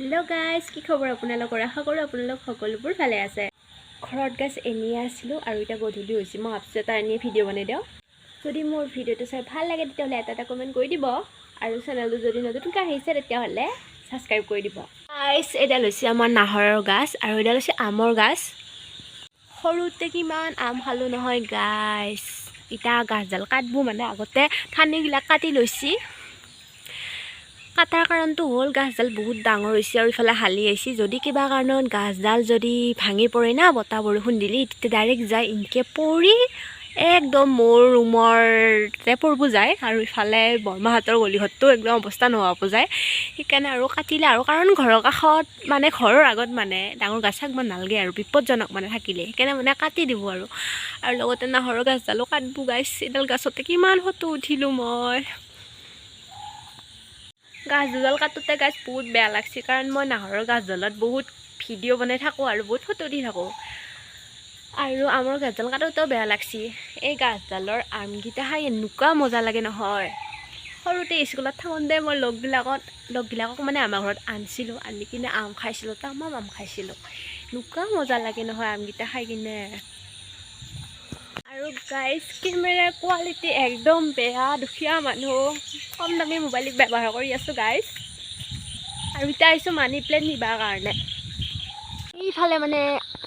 Hello' guys, কি খবৰ আপোনালোকৰ? আশা কৰোঁ আপোনালোক সকলোবোৰ ভালে আছে। ঘৰত গাইজ এনেই আছিলোঁ আৰু এতিয়া গধূলি হৈছে। মই ভাবিছোঁ এটা এনেই ভিডিঅ' বনাই দিওঁ। যদি মোৰ ভিডিঅ'টো চাই ভাল লাগে, তেতিয়াহ'লে এটা এটা কমেণ্ট কৰি দিব আৰু চেনেলটো যদি নতুনকৈ আহিছে, তেতিয়াহ'লে ছাবস্ক্ৰাইব কৰি দিব। গাইজ, এডাল হৈছে আমাৰ নাহৰৰ গাছ আৰু এডাল হৈছে আমৰ গাছ। সৰুতে কিমান আম খালোঁ নহয় গাইজ। এতিয়া গাছডাল কাটবো, মানে আগতে ঠানিবিলাক কাটি লৈছি। কাটাৰ কাৰণটো হ'ল গাছডাল বহুত ডাঙৰ হৈছে আৰু ইফালে হালি আহিছে। যদি কিবা কাৰণত গাছডাল যদি ভাঙি পৰে না, বতাহ বৰষুণ দিলি, তেতিয়া ডাইৰেক্ট যায় ইনকে পৰি একদম মোৰ ৰুমৰতে পৰিব যায় আৰু ইফালে বৰমাহঁতৰ গলিঘৰটো একদম অৱস্থা নোহোৱাব যায়। সেইকাৰণে আৰু কাটিলে আৰু, কাৰণ ঘৰৰ কাষত মানে ঘৰৰ আগত মানে ডাঙৰ গাছ থাকিব নালাগে আৰু বিপদজনক মানে থাকিলে। সেইকাৰণে মানে কাটি দিব আৰু আৰু লগতে নাহৰৰ গাছডালো কাটবো। গাছ এডাল গাছতে কিমান ফটো উঠিলোঁ মই। গাছ দুডাল কাটোতে গাছ বহুত বেয়া লাগছে, কাৰণ মই নাহৰৰ গাছডালত বহুত ভিডিঅ' বনাই থাকোঁ আৰু বহুত ফটো দি থাকোঁ। আৰু আমৰ গাছডাল কাটোতেও বেয়া লাগছি। এই গাছডালৰ আমকেইটা খাই এনেকুৱা মজা লাগে নহয়। সৰুতে স্কুলত থাকোঁতে মই লগবিলাকক মানে আমাৰ ঘৰত আনিছিলোঁ, আনি কিনে আম খাইছিলোঁ, তামাম আম খাইছিলোঁ। এনেকুৱা মজা লাগে নহয় আমকেইটা খাই কিনে। আৰু গাইজ, কেমেৰাৰ কোৱালিটি একদম বেয়া। দুখীয়া মানুহ, কম দামী মোবাইল ব্যৱহাৰ কৰি আছোঁ গাইজ। আৰু এতিয়া আহিছোঁ মানি প্লেণ্ট নিবাৰ কাৰণে। এইফালে মানে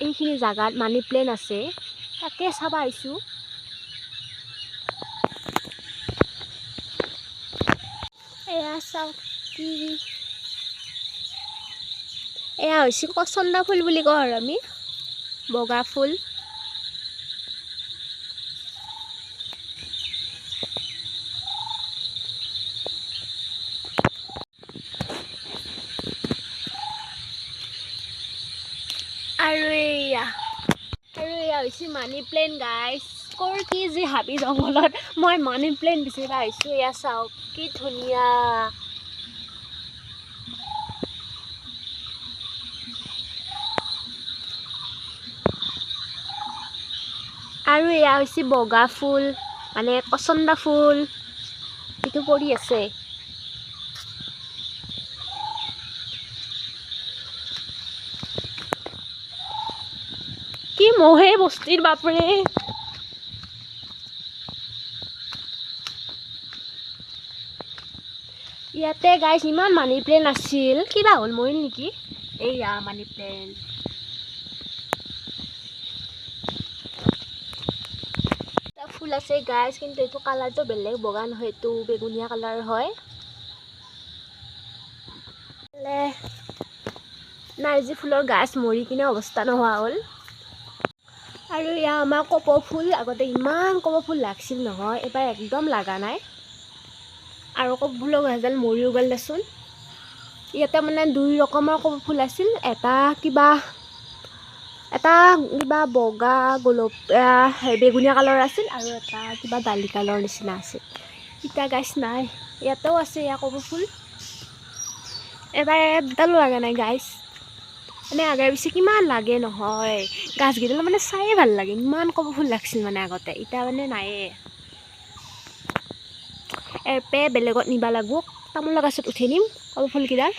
এইখিনি জাগাত মানি প্লেণ্ট আছে, তাকে চাব আহিছোঁ। এয়া চাওক কি, এয়া হৈছে কচন্দা ফুল বুলি কওঁ আৰু আমি, বগা ফুল। আৰু এয়া হৈছে মানি প্লেণ্ট গাইজ। ক'ৰ কি যি হাবি জংঘলত মই মানি প্লেণ্ট বিচাৰিব আহিছোঁ। এয়া চাওক কি ধুনীয়া। আৰু এয়া হৈছে বগা ফুল, মানে কচন্দা ফুল। এইটো পৰি আছে। কি মহে বস্তিৰ, বাপৰে! ইয়াতে গাইজ ইমান মানি প্লেণ্ট আছিল, কিবা হ'ল, মৰিল নেকি? এইয়া মানি প্লেণ্ট। এটা ফুল আছে গাইজ, কিন্তু এইটো কালাৰটো বেলেগ, বগা নহয়, এইটো বেগুনীয়া কালাৰ হয়। নাৰ্জী ফুলৰ গাছ মৰি কিনে অৱস্থা নোহোৱা হ'ল। আৰু এয়া আমাৰ কপৌ ফুল। আগতে ইমান কপৌ ফুল লাগছিল নহয়, এইবাৰ একদম লগা নাই। আৰু কপৌ ফুলৰ গছডাল মৰিও গ'ল দেচোন। ইয়াতে মানে দুই ৰকমৰ কপৌ ফুল আছিল। এটা কিবা বগা গোলপীয়া বেগুনীয়া কালাৰ আছিল আৰু এটা কিবা দালি কালাৰৰ নিচিনা আছিল। এতিয়া গাছ নাই। ইয়াতেও আছে এয়া কপৌ ফুল। এবাৰ এডালো লগা নাই গাইছ। মানে আগে পিছে কিমান লাগে নহয় গাছকেইডাল, মানে চায়ে ভাল লাগে। ইমান কপৌ ফুল লাগছিল মানে আগতে, এতিয়া মানে নায়ে। এৰপে বেলেগত নিবা লাগব, তামোলৰ গাছত উঠাই নিম কপৌ ফুলকেইডাল।